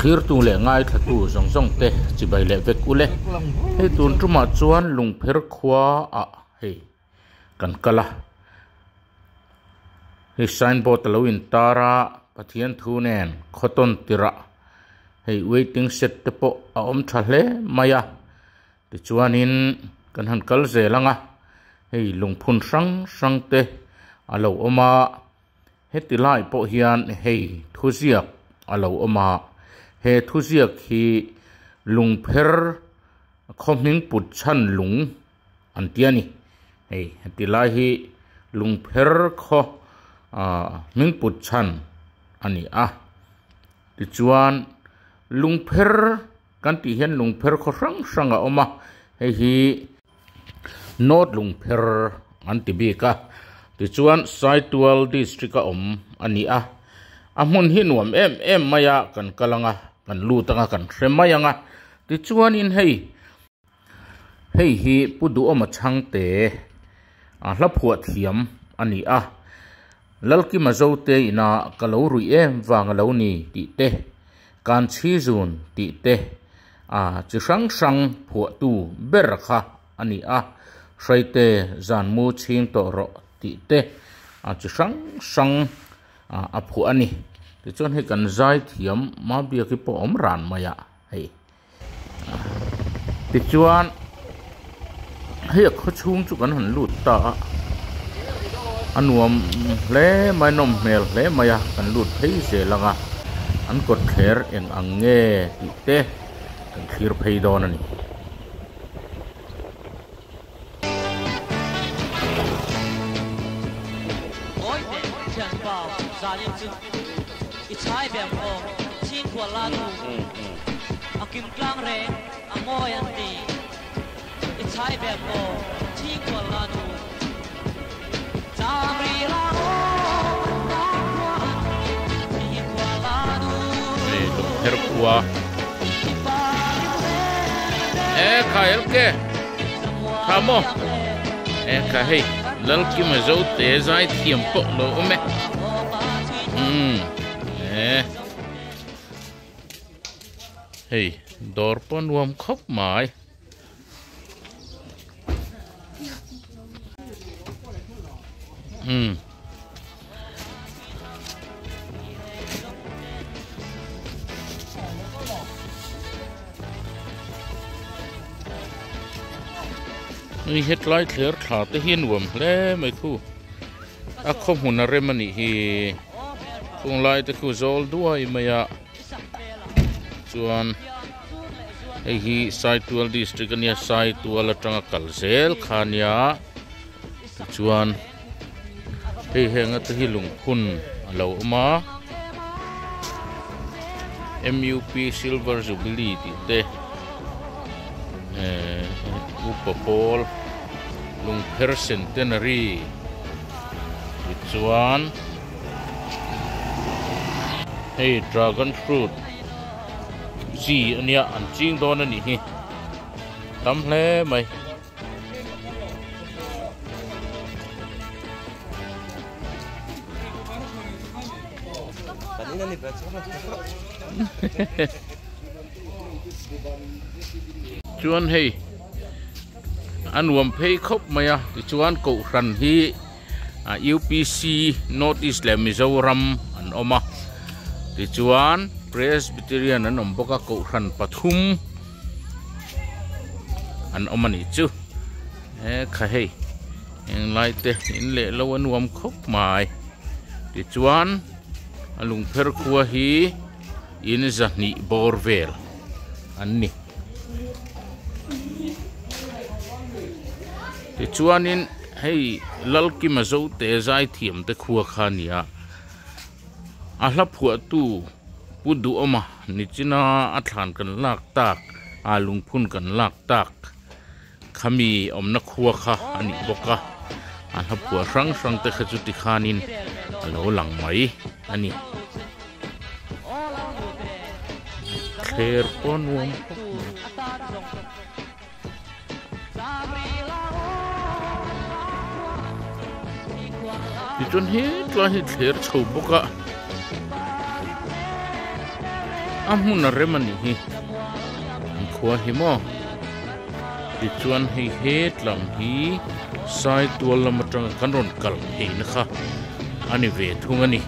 Thlirtu leh ngaithlatu zawng zawng te chibai leh vek ule. Hei tun tumah chuan Lungpher khua ah hei kan kal a. Hei signboard a lo intar a, Pathian thu nen khawtawn tirah hei waiting shed te pawh a awm tha hle mai a. Tichuanin kan han kal zel ang a, hei lungphun hrang hrang te a lo awm a, heti lai pawh hian hei thuziak a lo awm a, he thuziak hi lungpher khaw hming put chhan lung an ti a ni. Hei heti lai hi lungpher khaw ah hming put chhan a ni a, tichuan lungpher. Kan tih hian lungpher khaw hrang hrang a awm a, hei hi North lungpher an ti bik a, tichuan Saitual district a awm a ni a, a hmun hi nuam em em mai a, kan kal ang a, kan lut ang a, kan hre mai ang a, tichuanin hei hei hi Pu Duhawma Chhangte a hla phuah thiam a ni a, Lalkima Zote ina ka lo ruih em vang a lo ni tih te, Kan chhi zun tih te a chi hrang hrang phuahtu ber kha a ni a, Hraite zan mu chhing tawh rawh tih te a chi hrang hrang a phuah a ni. Tichuan hei kan zai thiam Mabiaki pawh a awm ran mai a hei. Tichuan hei a khaw chhung chu kan han lut ta a a nuam hle mai nawm hmel hle mai a kan lut phei zel ang a an kawt thler eng ang nge tih te kan thlir phei dawn a ni. I chhai ve ang aw, chhingkhual la nu. A kim tlang reng a mawi an ti. I chhai ve ang aw, chhingkhual la nu. Cham ri la aw, kan tan khua an chhingkhual la nu. Hei lungpher khua. E kha elke kha maw e kha hei Lalkima Zote zai thiam pawh lo awm e. Umm e hei dawr pawh nuam khawp mai. Umm. Hei hetlai thler thla te hi a nuam hle mai khu. A khaw hmun a rem a nih hi chung lai te khu zawl duai mai a chuan hei hi Saitual district a nia Saitual atanga kal zel kha a nia tichuan hei heng ate hi lungphun a lo awm a M_U_P silver jubilee tih te ehh upa pawl. Lungpher Centenary tichuan hei dragon fruit chi a nia an ching dawn a nih hi tam hle mai. Chuan hei. A nuam phei khawp mai a tichuan kohhran hi U_P_C North East leh Mizoram an awm a tichuan Presbyterian an awm bawk a kohhran pathum an awm a nih chu he kha hei englai te in leh lo a nuam khawp mai tichuan a lungpher khua hi. In zahnih bawr vel an ni. Tichuanin hei Lalkima Zote zaithiam te khua kha a ni a, a hla phuahtu Pu Duhawma nichina a thlan kan lak tak, a lungphun kan lak tak khami awmna khua kha a nih bawk a, a hla phuah hrang hrang te kha chu tikhanin a lo lang mai a ni. Thler pawh nuam khawp mai. Tichuan hetlai hi thler chho bawk a. A hmun a rem a nih hi an khua hi maw tichuan hei hetlam hi Saitual lam atanga kan rawn kal theihna kha a ni ve thung a ni.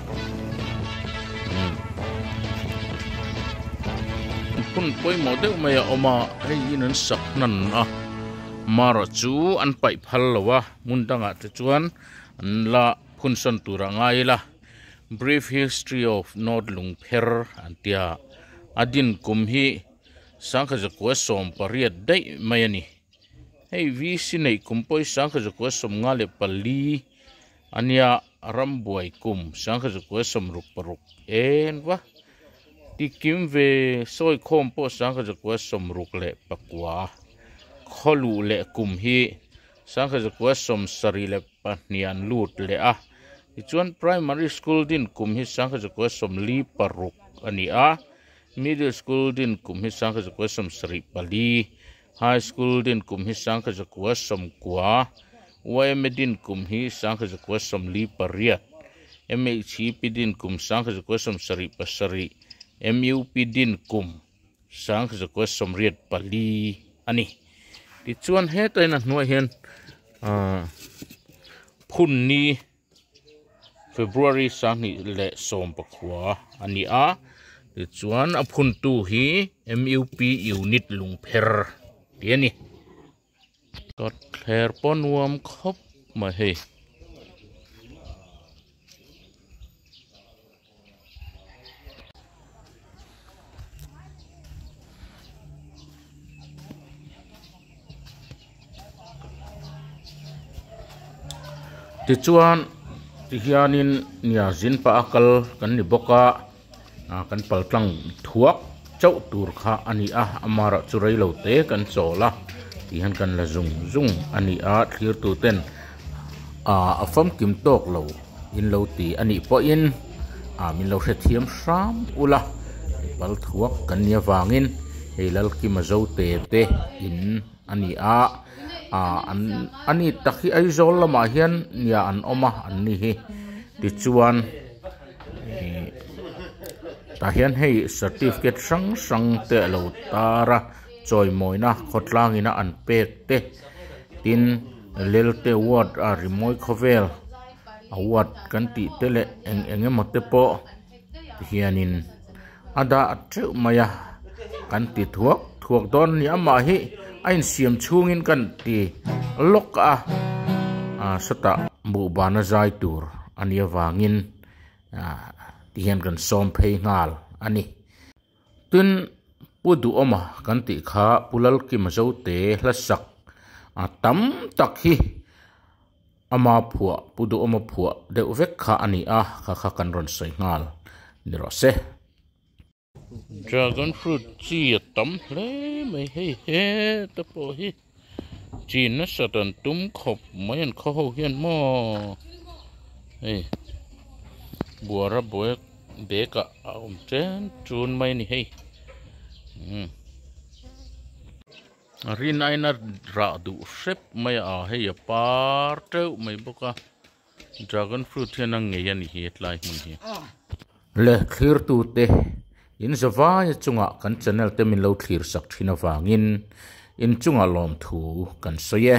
Hun pawimawh deuh mai a awm a hei in an sak hnan a mara chu an paih phal lo a hmun dangah te chuan an la phun sawn tur a ngai ila. Brief History of North Lungpher an tia a din kum hi sangkha zakua 18 daih mai a ni. Hei VC neih kum pawh hi 1954 a nia rambuai kum 1966 en va tikim ve sawi khawm pawh 1969 khaw luh leh kum hi 1972 an lut leh a. Tichuan Primary School din kum hi 1946 a ni a, Middle School din kum hi 1974, High School din kum hi 1990, YMA din kum hi 1948, MHEP din kum 1977, MUP din kum 1984 a ni. Tichuan heta in a hnuaiah hian ahh phunni February 2019 a ni a, tichuan a phuntu hi MUP unit lungpher tih a ni. Kawtthler pawh nuam khawp mai hei. Tichuan tihianin nia zin pah a kal kan ni bawk a ah kan pal tlang thuak chauh tur kha a ni a amaherawh chu rei lo te kan chawl a tihian kan la zung zung a ni a thlir tu ten ah a famkim tawk lo. In lo ti a nih pawhin ah min lo hrethiam hram ula pal thuak kan nih avangin hei Lalkima Zote te in a ni a ah an a ni tak hi Aizawl lamah hian nia an awm a an ni hi tichuan ih tah hian hei certificate hrang hrang te a lo tar a chawimawina khawtlang ina an pek te tin Lelte ward a rimawi khawvel award kan tih te leh eng eng emaw te pawh hianin a dah teuh mai a kan ti thuak thuak dawn a ni amah hi a insiam chhungin kan ti lawk a ah sawtah buhban a zai tur a nih avangin ah tihian kan sawm phei nghal a ni. Tin, Pu Duhawma kan tih kha Pu Lalkima Zote hla sak a tam tak hi ama phuah, Pu Duhawma phuah deuh vek kha a ni a, kha kha kan rawn sawi nghal ni rawh se. Dragon fruit chi a tam hle mai hei heta pawh hi chi nasat an tum khawp mai an khaw ho hian maw hei buara buai bag ah a awm chen chun mai a ni hei umm a rin aina rah duh hrep mai a hei a par teuh mai bawk a dragon fruit hian a ngei a ni hi hetlai hmun hi. Le thlir tute in zavaia chungah kan channel te min lo thlir sak thin avangin in chungah lawmthu kan sawi e.